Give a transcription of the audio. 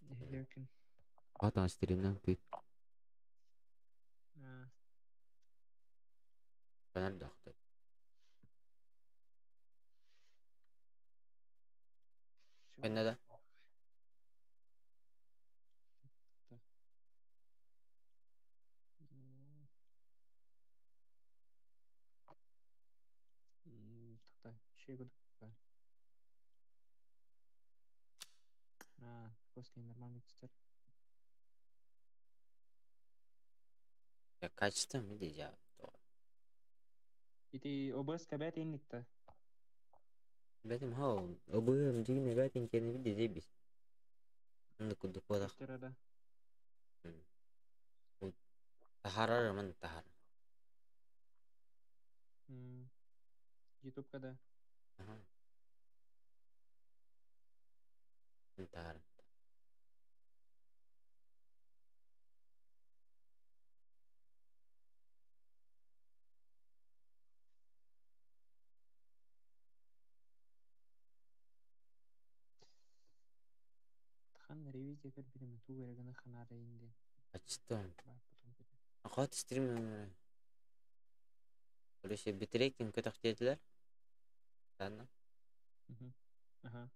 Иһиллиэккин. Хатан стримнан күүт. Аа, Канар всё. Кэннэ да? Так. Тогда еще А, после нормальный кстати. Я качество видео. Ити ОБС кабет инникта. Бэтим хау, обыһым дьигинэ бэтин киэнэ видео бис. Оннук курдук буолах. Көстөр да. Таһаарар ман таһаар. Ютуб да. Таһаар. Хан ревизия көр билим туу эрэгана ханара инде. Качество. Бар потом. Хот стрим. Короче, битрейт ким көтөхтиэтилэр. Ладно. Ага.